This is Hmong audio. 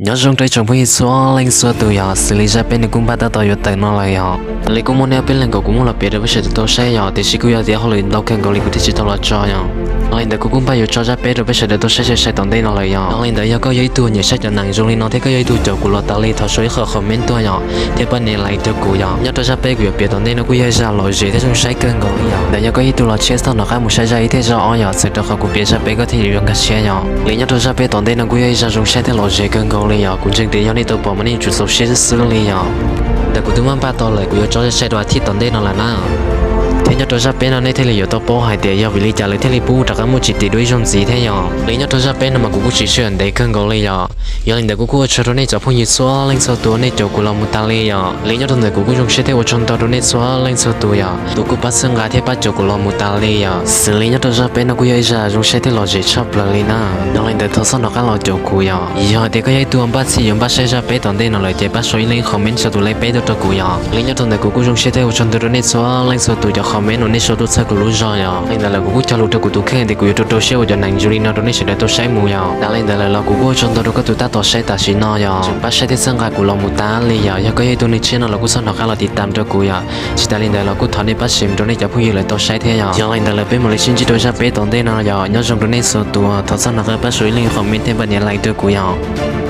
Nyob zoo rau ib tsoom phooj ywg txhua leej txhua tus yom, xws li zaj peb nws kuj npaj tab tom yuav tawm no lawm yom. Li kuj muaj nej ob peb leeg kom kuv muab los piav rau peb sawv daws tau saib yom, tiam sis kuj yog tias hauj lwm ntau kawg nkaus li kuv thiaj tsis tau los tso yom. Yog li ntawd kuv kuj npaj yuav tso zaj peb rau peb sawv daws tau saib sai sai tom ntej no lawm yom. Yog li ntawd yog koj yog ib tug nyiam saib cov neeg zoo li no thiab koj yog ib tug caum kuv los tas li thov sau ib qho comment tuaj yom, thiab pab nias like rau kuv yom. Nyob rau zaj peb kuv yuav piav tom ntej no kuj yog ib zaj lom zem thiab zoo saib kawg nkaus li yom. Ntawd yog koj ib tug los tshiab txog tom qab mus saib zaj ib thiab zaj ob yom, txhawm rau qhov kuv piav zaj peb koj thiaj li yuav nkag siab yom. Li nyob rau zaj peb tom ntej no kuj yog ib zaj zoo saib thiab lom zem kawg nkaus li yom. Kuv ntseeg tias yog nej tau pom mas nej yuav tsum txaus siab xwb xwb li yom. Ntawm kuv twb muab npaj tau lawm, kuv yuav tso zaj sai rau a thib tom ntej no lawm na. Thiab nyob rau zaj peb no nej thiaj li yuav tau paub hais tias yog vim li cas lawv thiaj li pub rov qab muaj tsis tim dua ib zaug ntxiv thiab yom. Li nyob rau zaj peb no mas kuv kuj tsis sij hawm ntev kawg nkaus li yom. Yog li ntawd kuv kuj ua tsaug rau nej cov phooj ywg txhua leej txhua tus uas nej caum kuv los mus tas li yom. Li nyob rau ntawm kuv kuj zoo siab thiab ua tsaug ntau rau nej txhua leej txhua tus yom, tus kuj pab txhawb nqa thiab pab caum kuv los mus tas li yom. Xws li nyob rau zaj peb no kuj yog ib zaj zoo saib thiab lom zem tshaj plaws li na. Yog li ntawd thov txhob rov qab los caum kuv yom. Yog hais tias koj yog ib tug uas npaj txhij yuav npaj saib zaj peb tom ntej no lawm ces pab sau ib leeg comment sau tus like peb tuaj rau kuv yom. Li nyob rau ntawm kuv kuj zoo siab thiab ua tsaug ntau rau nej txhua leej txhua tus cov comment uas nej sau tuaj txhawb kuv lub zog yom. Li ntawd lawm kuv kuj cog lus rau kuv tus kheej tias kuv yuav rau rau siab ua cov neeg zoo li no rau nej sawv daws tau saib mus yom. Li ntawd lawm los kuv kuj ua tsaug ntau rau koj tus tab tom saib tam sim no yom. Tseem pab saib thiab txhawb nqa kuv los mus tas li yom. Yog koj yog ib tug neeg tshiab no los kuj txhob rov qab los tiv tam rau kuv yom. Tsis tas li ntawd los kuj thov nej pab share rau nej cov phooj ywg lawv tau saib thiab yom. Yog li ntawd lawm peb mam li sib ntsib rau zaj peb tom ntej no yom. Nyob zoo rau nej txhua tus, thov txhob rov qab pab sau ib leeg comment thiab pab nias like rau kuv yom.